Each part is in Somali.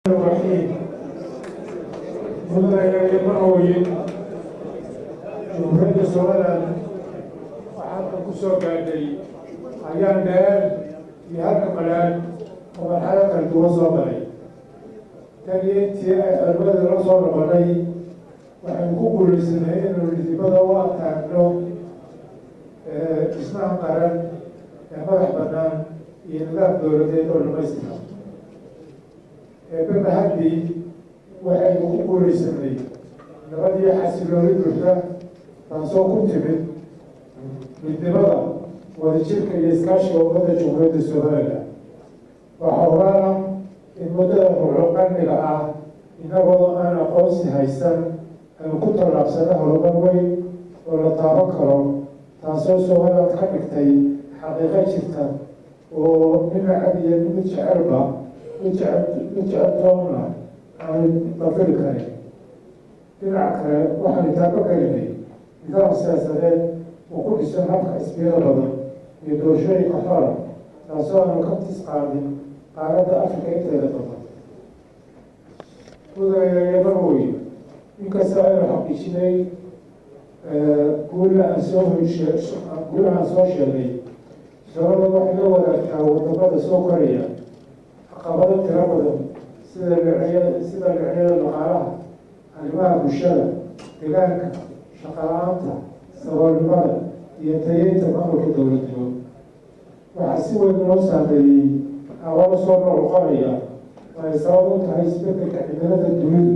Raxiim. Mudanayaal, marwooyin, Jamhuuriyadda Somaliland waxaa halkan ku soo gaadhay ayaan dheer iyo halka qalaad oo marxalad kala duwan soo maray. Tan iyo intii ay xornimada la soo noqonay, waxaynu ku guulaysanay inaynu dhidibada u ataagno dhismaha qaran ee madax bannaan iyo nidaam dowladeed oo dhamaystiran. Eebbe mahadii, waxaynu ku guulaysanay nabad iyo xasilooni buuxda, taasoo ku timid midnimada, wadajirka iyo iskaashiga ummadda Jamhuuriyadda Somaliland. Waxaa ogaana in muddada rubuc qarniga ah, inagoo aan aqoonsi haysan, aynu ku tallaabsana horumar weyn oo la taaban karo, taasoo Somaliland ka dhigtay xaqiiqo jirta oo nin nacab iyo mid jecelba, mid jecel toonna aanu dafiri karin. Dhinaca kale, waxaanu taabo gelinay nidaam siyaasadeed oo ku dhisan habka xisbiyada badan iyo doorashooyinka xora, taasoo aanu ka tis qaadin qaaradda Afrika inteeda badan. Mudanayaal, marwooyin, inkasta aynu xaqiijinay guula aan soo sheegay, Somaliland waxay la wadaagtaa wadamada soo koraya caqabado tiro badan, sida dhinacyada dhaqaalaha, arrimaha bulshada, deegaanka, shaqo la-aanta, saboolnimada iyo tayeynta maamulka dowladnimo. Waxaa si weyn loo saameeyey abaaro soo noqnoqonaya oo ay sabab u tahay isbedelka cimilada dunidu,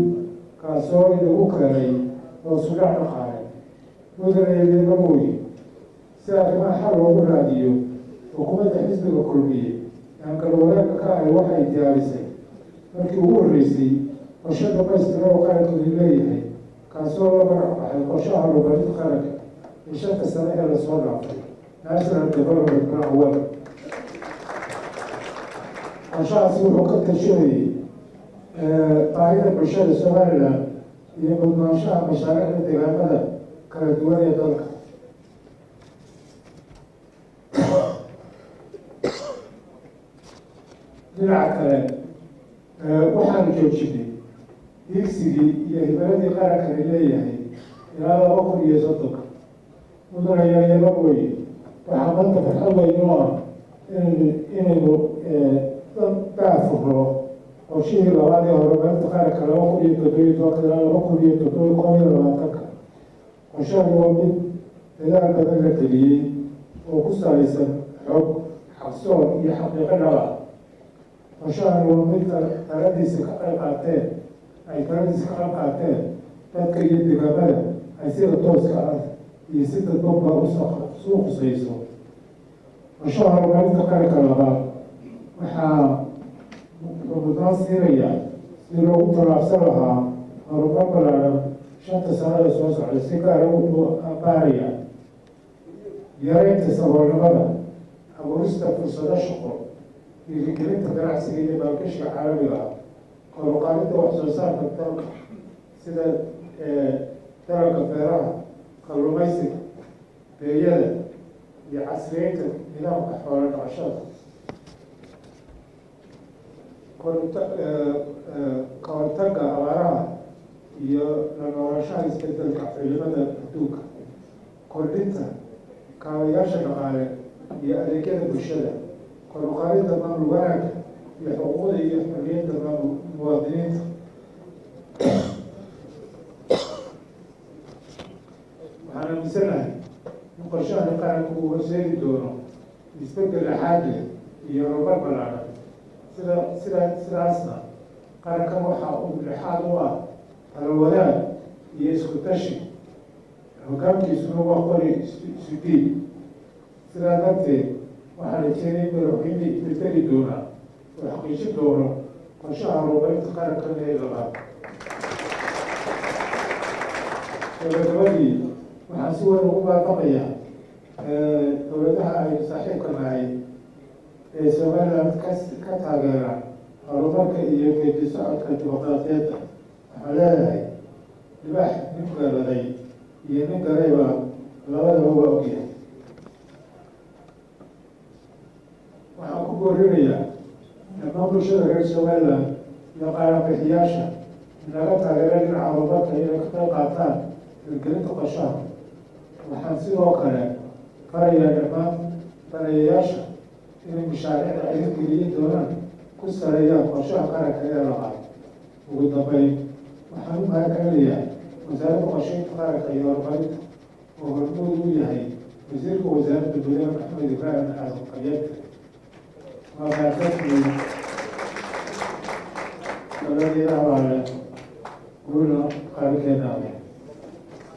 kaasoo inagu keenay hoos u dhac dhaqaale. Mudanayaal, marwooyin, si arrimaha xal loogu raadiyo, xukuumadda xisbiga Kulmiye aan galwadaagka ka ahay waxay diyaarisay markii ugu horreysay qorshe dhamaystiran oo qarankani leeyahay, kaasoo la magac baxay Qorshaha Horumarinta Qaranka ee 5-ta sano ee lasoo dhaafay, National Development Plan 1. Qorshahaasi wuxuu ka tashanayay baahida bulshada Somaliland iyo mudnaanshaha mashaariicda deegaamada kala duwan ee dalka. Dhinaca kale, waxaanu joojinay hiigsigii iyo hibaladii qarankani leeyahay ilaa 2030-ka. Mudanayaal, marwooyin, waxaa maanta farxad weyn u ah inaynu daafurno qorshihii labaad ee horumarinta qaranka 2017-ka ilaa 2021-ka. Qorshahani waa mid dadaal badan la geliyey oo ku salaysan xog, xaqsoon iyo xaqiiqo dhab ah. Qorshahani waa mid taladiisa ka qayb qaateen ay taladiisa ka qayb qaateen dadka iyo deegaamada ay sida tooska ah iyo si dadbanba usuu khusayso. Qorshaha horumarinta qaranka labaad wuxuu mudnaan siinayaa sidii loogu tallaabsan lahaa horumar ballaaran 5-ta sano ee soo socda. Si gaara wuxuu ambaarayaa yareynta saboolnimada, abuurista fursado shaqo, dhiirigelinta ganacsiga iyo maalgashiga caalamiga ah, kor u qaadidda wax soo saarka dalka sida dalagga beeraha, kalluumaysiga, beeyada iyo casriyeynta nidaamka xoolo dhaqashada, ka hortagga abaaraha iyo la nooloshaha isbedelka cimilada adduunka, kordhinta kaabayaasha dhaqaale iyo adeegyada bulshada, kor u qaadidda maamul wanaagga iyo xuquuqda iyo xorriyadda maamul muwaadiniinta. Waxaan aaminsanahay in qorshahani qaranku uu horseedi doono isbeddel laxaad leh iyo horumar ballaaran. Sidaasna qarankan waxaa uu dhexaad u ah talo wadaag iyo isku tashi, hoggaankiisuna waa qori isu dhiib. Sidaa darteed, waxaan rajeynay in madaxweyne isbedeli doonaa oo xaqiijin doono qorshaha horumarinta qarankan ee labaad. Gabagabadii, waxaan si weyn ugu baaqamayaa dowladaha aynu saaxiibka nahay ee Somaliland ka taageera horumarka iyo geedi socodka dimuqraadiyadda. Waxaan leeyahay, libaax nin galaday iyo nin garayba labadaba waa ogyahay. Waxaan ku boorinayaa dhammaan bulshada reer Somaliland iyo qaranbixiyaasha naga taageera dhinaca horumarka inay ka qayb qaataan hirgelinta qorshaha. Waxaan sidoo kale farayaa dhammaan daneeyayaasha inay mashaariicda ay hirgelin doonaan ku saleeyaan qorshaha qaranka ee la qaato. Ugu dambeyn, waxaan u mahadcelinayaa Wasaaradda Qorsheynta Qaranka iyo Horumarinta oo hormuud u yahay Wasiirka Wasaaradda Gudaha Maxamed Ibraahim Aadan Qabyate. Waa mahadsantihiin. Nabadgelyada abaale, guula qarankeena.